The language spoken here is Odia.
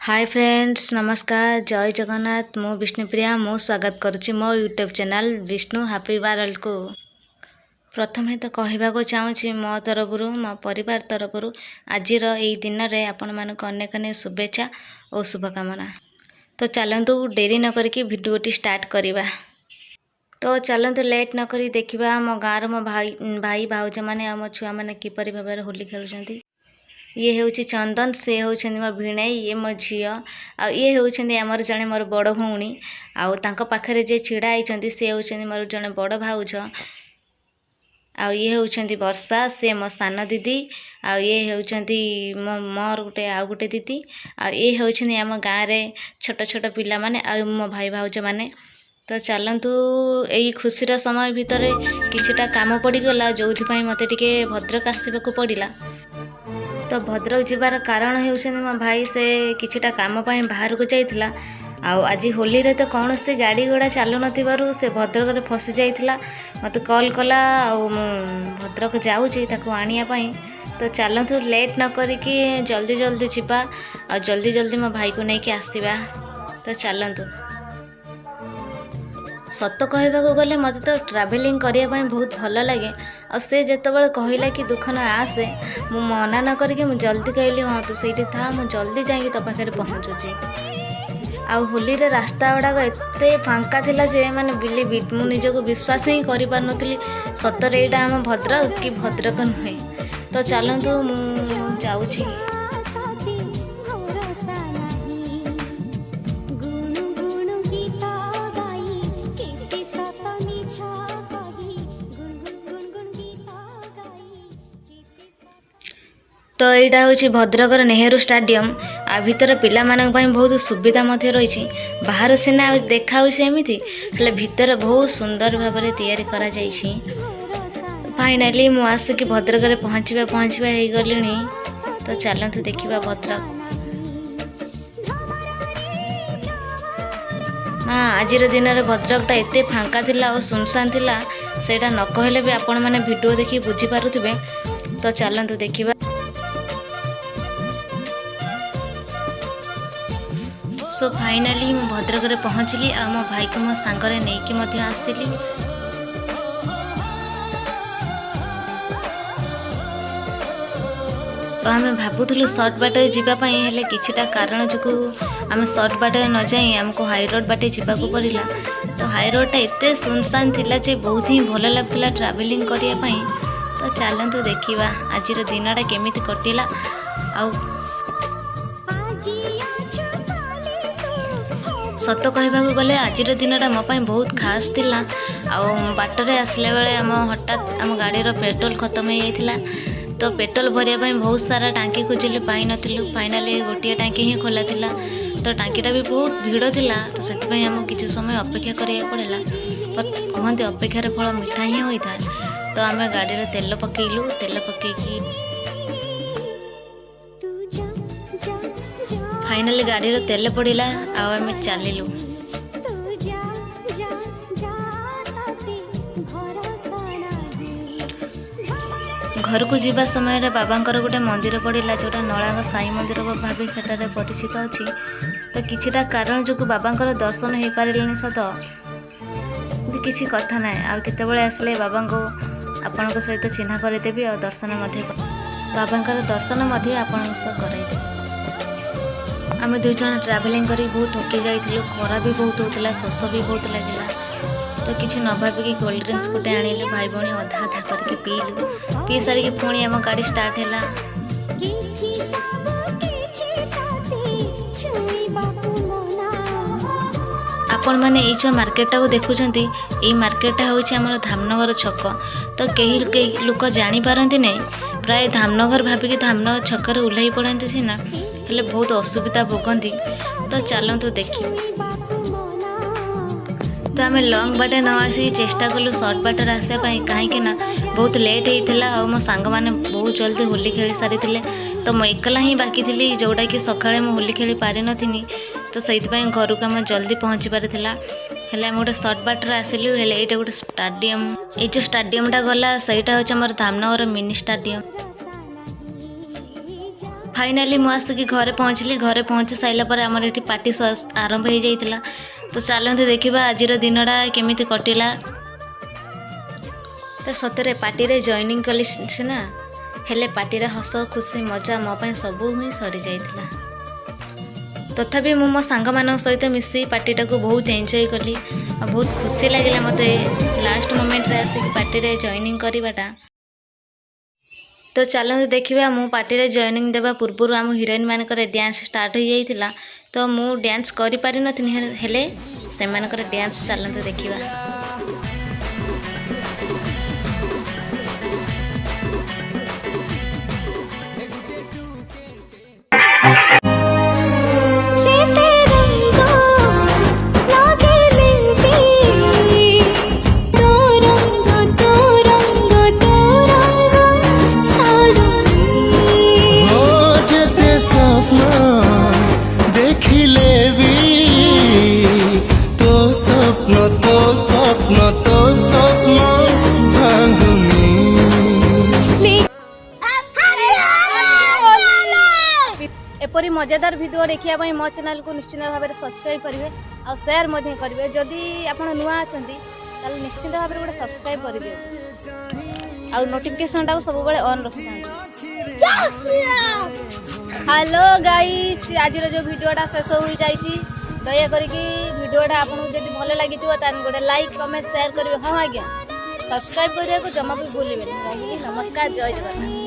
ହାଏ ଫ୍ରେଣ୍ଡସ୍, ନମସ୍କାର, ଜୟ ଜଗନ୍ନାଥ। ମୁଁ ବିଷ୍ଣୁପ୍ରିୟା, ମୁଁ ସ୍ୱାଗତ କରୁଛି ମୋ ୟୁଟ୍ୟୁବ୍ ଚ୍ୟାନେଲ୍ ବିଷ୍ଣୁ ହାପି ୱାର୍ଲଡ଼କୁ। ପ୍ରଥମେ ତ କହିବାକୁ ଚାହୁଁଛି, ମୋ ତରଫରୁ, ମୋ ପରିବାର ତରଫରୁ ଆଜିର ଏଇ ଦିନରେ ଆପଣମାନଙ୍କୁ ଅନେକ ଅନେକ ଶୁଭେଚ୍ଛା ଓ ଶୁଭକାମନା। ତ ଚାଲନ୍ତୁ, ଡେରି ନ କରିକି ଭିଡ଼ିଓଟି ଷ୍ଟାର୍ଟ କରିବା। ତ ଚାଲନ୍ତୁ, ଲେଟ୍ ନ କରି ଦେଖିବା ଆମ ଗାଁର ମୋ ଭାଇ ଭାଇ ଭାଉଜମାନେ ଆଉ ମୋ ଛୁଆମାନେ କିପରି ଭାବରେ ହୋଲି ଖେଳୁଛନ୍ତି। ଇଏ ହେଉଛି ଚନ୍ଦନ, ସେ ହେଉଛନ୍ତି ମୋ ଭିଣେଇ, ଇଏ ମୋ ଝିଅ ଆଉ ଇଏ ହେଉଛନ୍ତି ଆମର ଜଣେ ମୋର ବଡ଼ ଭଉଣୀ। ଆଉ ତାଙ୍କ ପାଖରେ ଯିଏ ଛିଡ଼ା ହେଇଛନ୍ତି, ସେ ହେଉଛନ୍ତି ମୋର ଜଣେ ବଡ଼ ଭାଉଜ। ଆଉ ଇଏ ହେଉଛନ୍ତି ବର୍ଷା, ସେ ମୋ ସାନ ଦିଦି। ଆଉ ଇଏ ହେଉଛନ୍ତି ମୋ ମୋର ଗୋଟେ ଆଉ ଗୋଟେ ଦିଦି। ଆଉ ଇଏ ହେଉଛନ୍ତି ଆମ ଗାଁରେ ଛୋଟ ଛୋଟ ପିଲାମାନେ ଆଉ ମୋ ଭାଇ ଭାଉଜମାନେ। ତ ଚାଲନ୍ତୁ, ଏଇ ଖୁସିର ସମୟ ଭିତରେ କିଛିଟା କାମ ପଡ଼ିଗଲା, ଯେଉଁଥିପାଇଁ ମୋତେ ଟିକେ ଭଦ୍ରକ ଆସିବାକୁ ପଡ଼ିଲା। ତ ଭଦ୍ରକ ଯିବାର କାରଣ ହେଉଛନ୍ତି ମୋ ଭାଇ, ସେ କିଛିଟା କାମ ପାଇଁ ବାହାରକୁ ଯାଇଥିଲା। ଆଉ ଆଜି ହୋଲିରେ ତ କୌଣସି ଗାଡ଼ି ଘୋଡ଼ା ଚାଲୁନଥିବାରୁ ସେ ଭଦ୍ରକରେ ଫସି ଯାଇଥିଲା। ମୋତେ କଲ୍ କଲା ଆଉ ମୁଁ ଭଦ୍ରକ ଯାଉଛି ତାକୁ ଆଣିବା ପାଇଁ। ତ ଚାଲନ୍ତୁ, ଲେଟ୍ ନ କରିକି ଜଲ୍ଦି ଜଲ୍ଦି ଯିବା ଆଉ ଜଲ୍ଦି ଜଲ୍ଦି ମୋ ଭାଇକୁ ନେଇକି ଆସିବା। ତ ଚାଲନ୍ତୁ। ସତ କହିବାକୁ ଗଲେ ମୋତେ ତ ଟ୍ରାଭେଲିଂ କରିବା ପାଇଁ ବହୁତ ଭଲ ଲାଗେ। ଆଉ ସେ ଯେତେବେଳେ କହିଲା କି ଦୁଃଖନ ଆସେ, ମୁଁ ମନା ନ କରିକି ମୁଁ ଜଲ୍ଦି କହିଲି, "ହଁ, ତୁ ସେଇଠି ଥା, ମୁଁ ଜଲ୍ଦି ଯାଇକି ତୋ ପାଖରେ ପହଞ୍ଚୁଛି।" ଆଉ ହୋଲିରେ ରାସ୍ତା ଗୁଡ଼ାକ ଏତେ ଫାଙ୍କା ଥିଲା ଯେ ମାନେ ବିଲିଭ୍ ଇଟ୍, ମୁଁ ନିଜକୁ ବିଶ୍ୱାସ ହିଁ କରିପାରୁନଥିଲି, ସତରେ ଏଇଟା ଆମ ଭଦ୍ରକ କି ଭଦ୍ରକ ନୁହେଁ। ତ ଚାଲନ୍ତୁ, ମୁଁ ଯାଉଛି। ତତେ ଭରସା ନାହିଁ। ଗୁଣୁ ଗୁଣୁ ଗୀତ ଗାଇ କେତେ ସତ ମିଛ କହି, ଗୁଣୁ ଗୁଣୁ ଗୁଣୁ ଗୀତ ଗାଇ କେତେ ତ ଏଇଟା ହେଉଛି ଭଦ୍ରକର ନେହେରୁ ଷ୍ଟାଡ଼ିୟମ୍। ଆ ଭିତରେ ପିଲାମାନଙ୍କ ପାଇଁ ବହୁତ ସୁବିଧା ମଧ୍ୟ ରହିଛି। ବାହାରୁ ସିନା ଦେଖାହେଉଛି ଏମିତି, ହେଲେ ଭିତରେ ବହୁତ ସୁନ୍ଦର ଭାବରେ ତିଆରି କରାଯାଇଛି। ଫାଇନାଲି ମୁଁ ଆସିକି ଭଦ୍ରକରେ ପହଞ୍ଚିବା ପହଞ୍ଚିବା ହେଇଗଲିଣି। ତ ଚାଲନ୍ତୁ ଦେଖିବା ଭଦ୍ରକ। ମା, ଆଜିର ଦିନରେ ଭଦ୍ରକଟା ଏତେ ଫାଙ୍କା ଥିଲା ଆଉ ସୁନସାନ ଥିଲା, ସେଇଟା ନ କହିଲେ ବି ଆପଣମାନେ ଭିଡ଼ିଓ ଦେଖିକି ବୁଝିପାରୁଥିବେ। ତ ଚାଲନ୍ତୁ ଦେଖିବା। ସୋ ଫାଇନାଲି ମୁଁ ଭଦ୍ରକରେ ପହଞ୍ଚିଲି ଆଉ ମୋ ଭାଇକୁ ମୋ ସାଙ୍ଗରେ ନେଇକି ମଧ୍ୟ ଆସିଲି। ତ ଆମେ ଭାବୁଥିଲୁ ସର୍ଟ ବାଟରେ ଯିବା ପାଇଁ, ହେଲେ କିଛିଟା କାରଣ ଯୋଗୁଁ ଆମେ ସର୍ଟ ବାଟରେ ନ ଯାଇ ଆମକୁ ହାଇ ରୋଡ଼ ବାଟେ ଯିବାକୁ ପଡ଼ିଲା। ତ ହାଇ ରୋଡ଼ଟା ଏତେ ସୁନସାନ ଥିଲା ଯେ ବହୁତ ହିଁ ଭଲ ଲାଗୁଥିଲା ଟ୍ରାଭେଲିଂ କରିବା ପାଇଁ। ତ ଚାଲନ୍ତୁ ଦେଖିବା ଆଜିର ଦିନଟା କେମିତି କଟିଲା। ଆଉ ଆଜି ଅଛୁ କାଲି ତୁ ସତ କହିବାକୁ ଗଲେ ଆଜିର ଦିନଟା ମୋ ପାଇଁ ବହୁତ ଖାସ୍ ଥିଲା। ଆଉ ବାଟରେ ଆସିଲା ବେଳେ ଆମ ହଠାତ୍ ଆମ ଗାଡ଼ିର ପେଟ୍ରୋଲ ଖତମ ହେଇଯାଇଥିଲା। ତ ପେଟ୍ରୋଲ ଭରିବା ପାଇଁ ବହୁତ ସାରା ଟାଙ୍କି ଖୋଜିଲୁ, ପାଇନଥିଲୁ। ଫାଇନାଲି ଗୋଟିଏ ଟାଙ୍କି ହିଁ ଖୋଲା ଥିଲା। ତ ଟାଙ୍କିଟା ବି ବହୁତ ଭିଡ଼ ଥିଲା, ତ ସେଥିପାଇଁ ଆମକୁ କିଛି ସମୟ ଅପେକ୍ଷା କରିବାକୁ ପଡ଼ିଲା। ବଟ୍ କୁହନ୍ତି, ଅପେକ୍ଷାର ଫଳ ମିଠା ହିଁ ହୋଇଥାଏ। ତ ଆମେ ଗାଡ଼ିରେ ତେଲ ପକେଇଲୁ। ତେଲ ପକେଇକି ତୁ ଯା ଯା ଯା ଫାଇନାଲି ଗାଡ଼ିର ତେଲ ପଡ଼ିଲା ଆଉ ଆମେ ଚାଲିଲୁ। ତୁ ଯା ଯା ଯା, ତତେ ଭରସା ନାହିଁ। ଘରକୁ ଯିବା ସମୟରେ ବାବାଙ୍କର ଗୋଟେ ମନ୍ଦିର ପଡ଼ିଲା, ଯେଉଁଟା ନଳାଙ୍ଗ ସାଇ ମନ୍ଦିର ଭାବେ ସେଠାରେ ପରିଚିତ ଅଛି। ତ କିଛିଟା କାରଣ ଯୋଗୁଁ ବାବାଙ୍କର ଦର୍ଶନ ହେଇପାରିଲାନି ସତ, କିନ୍ତୁ କିଛି କଥା ନାହିଁ। ଆଉ କେତେବେଳେ ଆସିଲେ ବାବାଙ୍କୁ ଆପଣଙ୍କ ସହିତ ଚିହ୍ନା କରିଦେବି ଆଉ ଦର୍ଶନ ମଧ୍ୟ ବାବାଙ୍କର ଦର୍ଶନ ମଧ୍ୟ ଆପଣଙ୍କ ସହ କରାଇଦେବି। ଆମେ ଦୁଇ ଜଣ ଟ୍ରାଭେଲିଂ କରି ବହୁତ ଥକି ଯାଇଥିଲୁ। ଖରା ବି ବହୁତ ହେଉଥିଲା, ଶୋଷ ବି ବହୁତ ଲାଗିଲା। ତ କିଛି ନ ଭାବିକି କୋଲ୍ଡ ଡ୍ରିଙ୍କସ୍ ଗୋଟେ ଆଣିଲୁ, ଭାଇ ଭଉଣୀ ଅଧା ଅଧା କରିକି ପିଇଲୁ। ପିଇ ସାରିକି ପୁଣି ଆମ ଗାଡ଼ି ଷ୍ଟାର୍ଟ ହେଲା। ଏଠି ସବୁ କିଛି ତତେ ଛୁଇଁବାକୁ ମନା। ଆପଣମାନେ ଏଇ ଯେଉଁ ମାର୍କେଟଟାକୁ ଦେଖୁଛନ୍ତି, ଏଇ ମାର୍କେଟଟା ହେଉଛି ଆମର ଧାମନଗର ଛକ। ତ କେହି କେହି ଲୋକ ଜାଣିପାରନ୍ତି ନାହିଁ, ପ୍ରାୟ ଧାମନଗର ଭାବିକି ଧାମନଗର ଛକରେ ଓହ୍ଲାଇ ପଡ଼ନ୍ତି ସିନା, ହେଲେ ବହୁତ ଅସୁବିଧା ଭୋଗନ୍ତି। ତ ଚାଲନ୍ତୁ ଦେଖିବା। ଛୁଇଁବାକୁ ମନା। ତ ଆମେ ଲଙ୍ଗ୍ ବାଟେ ନ ଆସିକି ଚେଷ୍ଟା କଲୁ ସର୍ଟ ବାଟରେ ଆସିବା ପାଇଁ, କାହିଁକି ନା ବହୁତ ଲେଟ୍ ହେଇଥିଲା ଆଉ ମୋ ସାଙ୍ଗମାନେ ବହୁତ ଜଲ୍ଦି ହୋଲି ଖେଳି ସାରିଥିଲେ। ତ ମୁଁ ଏକଲା ହିଁ ବାକି ଥିଲି, ଯେଉଁଟାକି ସକାଳେ ମୁଁ ହୋଲି ଖେଳି ପାରିନଥିଲି। ତ ସେଇଥିପାଇଁ ଘରକୁ ଆମେ ଜଲ୍ଦି ପହଞ୍ଚି ପାରିଥିଲା। ହେଲେ ଆମେ ଗୋଟେ ସର୍ଟ ବାଟରେ ଆସିଲୁ। ହେଲେ ଏଇଟା ଗୋଟେ ଷ୍ଟାଡ଼ିୟମ୍। ଏଇ ଯେଉଁ ଷ୍ଟାଡ଼ିୟମ୍ଟା ଗଲା, ସେଇଟା ହେଉଛି ଆମର ଧାମନଗର ମିନି ଷ୍ଟାଡ଼ିୟମ୍। ଭରସା ନାହିଁ ଯା। ଫାଇନାଲି ମୁଁ ଆସିକି ଘରେ ପହଞ୍ଚିଲି। ଘରେ ପହଞ୍ଚି ସାରିଲା ପରେ ଆମର ଏଠି ପାର୍ଟି ଆରମ୍ଭ ହେଇଯାଇଥିଲା। ତ ଚାଲନ୍ତୁ ଦେଖିବା ଆଜିର ଦିନଟା କେମିତି କଟିଲା। ତ ସତରେ ପାର୍ଟିରେ ଜଏନିଂ କଲି ସିନା, ହେଲେ ପାର୍ଟିରେ ହସ ଖୁସି ମଜା ମୋ ପାଇଁ ସବୁ ହିଁ ସରିଯାଇଥିଲା। ତଥାପି ମୁଁ ମୋ ସାଙ୍ଗମାନଙ୍କ ସହିତ ମିଶି ପାର୍ଟିଟାକୁ ବହୁତ ଏନ୍ଜୟ କଲି ଆଉ ବହୁତ ଖୁସି ଲାଗିଲା ମୋତେ ଲାଷ୍ଟ ମୋମେଣ୍ଟରେ ଆସିକି ପାର୍ଟିରେ ଜଏନିଂ କରିବାଟା। ତ ଚାଲନ୍ତୁ ଦେଖିବା, ମୁଁ ପାର୍ଟିରେ ଜଏନିଂ ଦେବା ପୂର୍ବରୁ ଆମ ହିରୋଇନ୍ ମାନଙ୍କର ଡ୍ୟାନ୍ସ ଷ୍ଟାର୍ଟ ହୋଇଯାଇଥିଲା। ତ ମୁଁ ଡ୍ୟାନ୍ସ କରିପାରିନଥିଲି, ହେଲେ ସେମାନଙ୍କର ଡ୍ୟାନ୍ସ ଚାଲନ୍ତୁ ଦେଖିବା। ଯେତେ ରଙ୍ଗ ଲଗେଇଲେ ବି ତୋ ରଙ୍ଗ, ତୋ ରଙ୍ଗ, ତୋ ରଙ୍ଗ ଛାଡୁନି। ଓ ଯେତେ ସ୍ୱପ୍ନ ଦେଖିଲେ ବି ତୋ ସ୍ୱପ୍ନ, ତୋ ସ୍ୱପ୍ନ, ତୋ ସ୍ୱପ୍ନ ଭାଙ୍ଗୁନି। ଏପରି ମଜାଦାର ଭିଡ଼ିଓ ଦେଖିବା ପାଇଁ ମୋ ଚ୍ୟାନେଲକୁ ନିଶ୍ଚିତ ଭାବରେ ସବସ୍କ୍ରାଇବ୍ କରିବେ ଆଉ ସେୟାର ମଧ୍ୟ କରିବେ। ଯଦି ଆପଣ ନୂଆ ଅଛନ୍ତି, ତାହେଲେ ନିଶ୍ଚିତ ଭାବରେ ଗୋଟେ ସବସ୍କ୍ରାଇବ୍ କରିଦିଅନ୍ତୁ ଆଉ ନୋଟିଫିକେସନଟାକୁ ସବୁବେଳେ ଅନ୍ ରଖିଥାନ୍ତୁ। ହ୍ୟାଲୋ ଗାଇଜ୍, ଆଜିର ଯେଉଁ ଭିଡ଼ିଓଟା ଶେଷ ହୋଇଯାଇଛି। ଦୟା କରିକି ଭିଡ଼ିଓଟା ଆପଣଙ୍କୁ ଯଦି ଭଲ ଲାଗିଥିବ, ତାହେଲେ ଗୋଟେ ଲାଇକ୍, କମେଣ୍ଟ, ସେୟାର କରିବେ। ହଁ ଆଜ୍ଞା, ସବସ୍କ୍ରାଇବ୍ କରିବାକୁ ଜମା ବି ଭୁଲିବେନି। ରହିଲି, ନମସ୍କାର, ଜୟ ଜଗନ୍ନାଥ।